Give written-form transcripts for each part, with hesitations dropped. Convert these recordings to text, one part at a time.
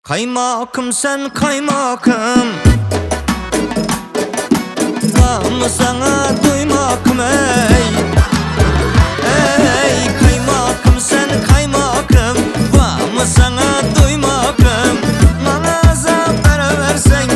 Kaýmakym sen kaýmakym Gammy saňa doýmakym eý Eý kaýmakym sen kaýmakym Gammy saňa doýmakym Maňa azap berewerseň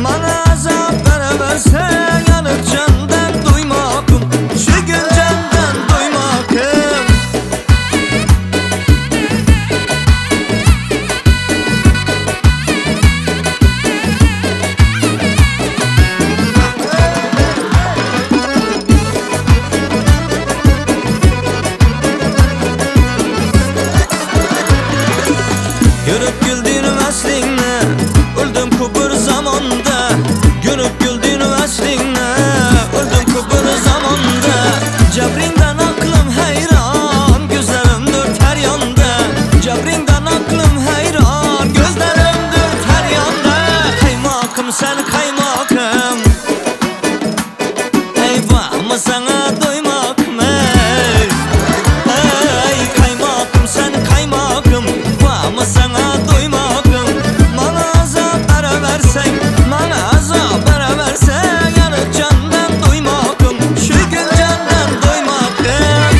Maňa azap berewerseň Ýanyk jandan doýmakym Şu gün jandan doýmakym. Görüp güldün wesliňni Öldüm ku bir zamanda Görüp güldün wesliňni Öldüm ku bir zamanda Jabriňden aklym heýran Gözlerim dört her ýanda Jabriňden aklym heýran Gözlerim dört her ýanda Kaýmakym sen kaýmakym Eýwahmy saňa doýmakym eý Eý kaýmakym sen kaýmakym Wahmy saňa doýmakym Maňa azap berewerseň Maňa azap berewerseň Ýanyk jandan doýmakym Şu gün jandan doýmakym.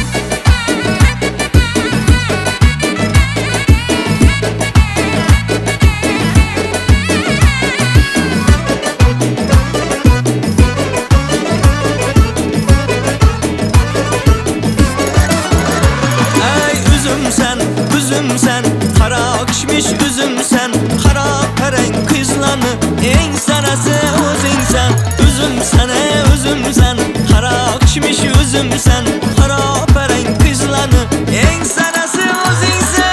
Eý üzüm sen, üzüm sen, Kara kişmiş üzüm sen, Kara pereň kyzlany, Eň sarasy özüň sen. Üzüm sen, ey üzüm sen, Kara kişmiş üzüm sen, Kara pereň kyzlany, Eň sarasy özüň sen.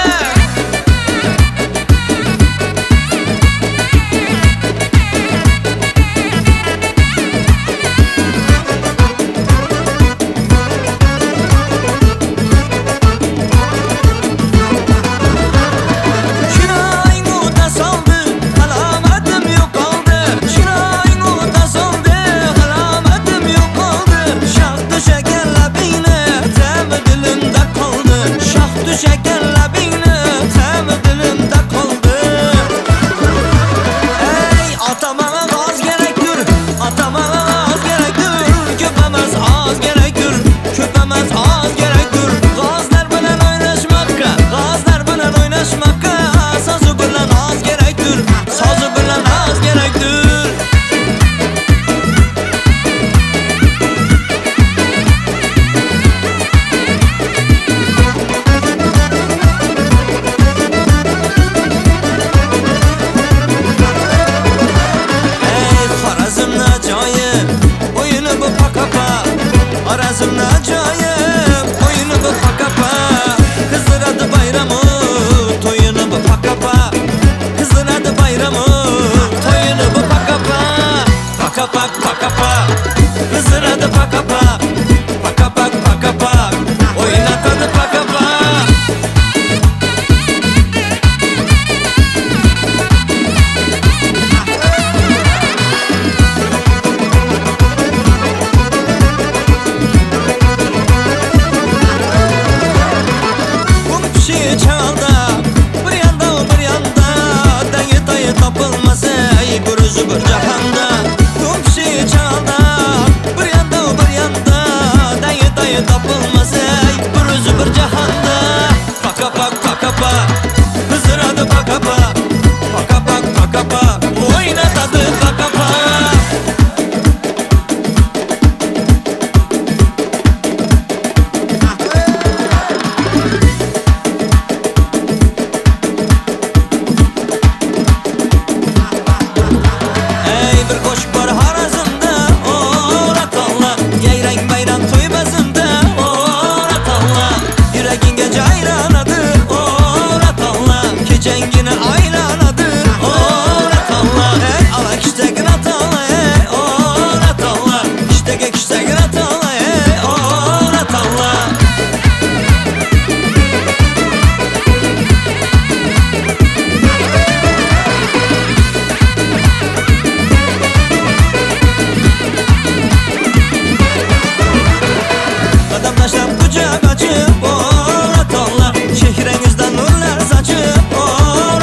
Çyraýyň oda saldy, Alamatym ýokaldy. Çyraýyň oda saldy, Alamatym ýokaldy. Şahdy şeker lebiňe, Tämi dilimde kaldy. Şahdy şeker lebiňe, Tämi dilimde kaldy. Eý, ata maňa gaz gerekdir, Ata maňa gaz gerekdir, Köp emes az gerekdir, Köp emes az gerekdir. Gazlar bilen oýnaşmakka, Gazlar bilen oýnaşmakka, Sazy bilen az gerekdir, Sazy bilen az gerekdir. Eý, Horezmde jaýy, Oýuny bu pakapa. Horezmde jaýy, Oýuny bu pakapa. Gyzdyrady baýramy, Toýuny bu pakapa. Gyzdyrady baýramy, Toýuny bu pakapa. Pakapak, pakapa, Gyzdyrady pakapa. Pakapak, pakapak, Oýnatady pakapa. Gum pişigi çagalda, Bir ýanda o bir ýanda, Deňi taýy tapylmaz eý, Bir özi bir jahanda. Gum pişigi çagalda, Bir ýanda o bir ýanda, Deňi taýy tapylmaz eý, Bir özi bir jahanda. Paka-pak, paka-pa, Gyzdyrady paka-pa. Paka-pak, paka-pa, Oýnatady paka-pa. Eý, bir goşuk bar Harazmda, Oratalla, Ýeýreň-beýreň toý bezimde, Oratalla, Ýüregiňe jaýranadyr, Oratalla, Keçeňgine aýlanadyr, Oratalla, Eý, ala kiştegin atalla, eý, Oratalla, Kiştege kiştegin atalla, eý, Oratalla. Gadam taşlap gujak açyp, Oratalla, Çehreňizden nurlar saçyp, Oratalla.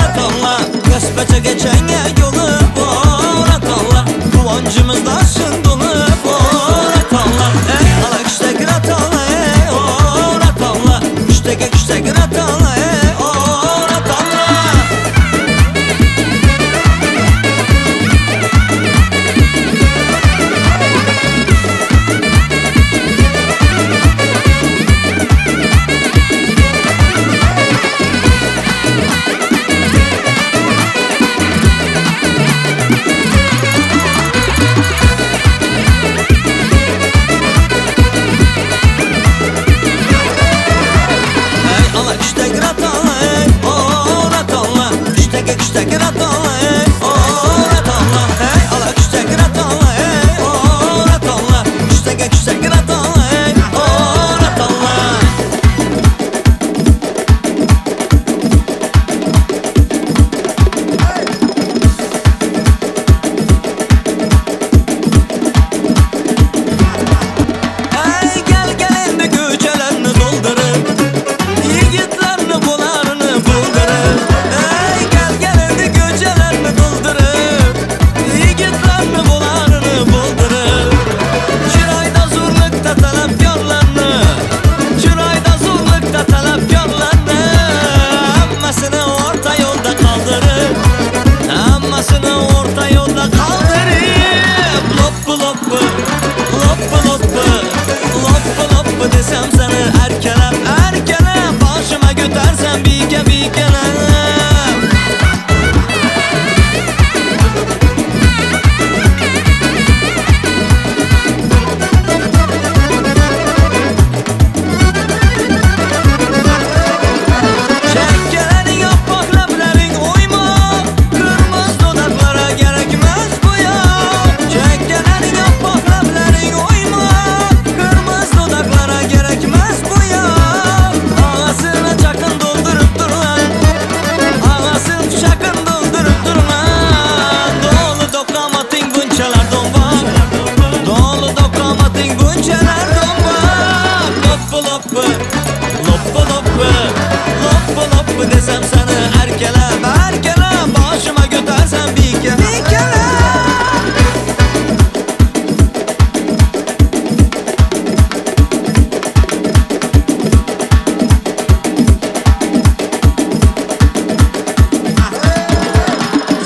Götersem seni erkelem erkelem Başıma götersem bir kere Bir kere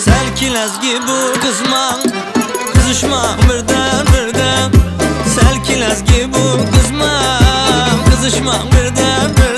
Selki bu kızmam Kızışmam birden birden Selki bu kızmam Kızışmam birden birden.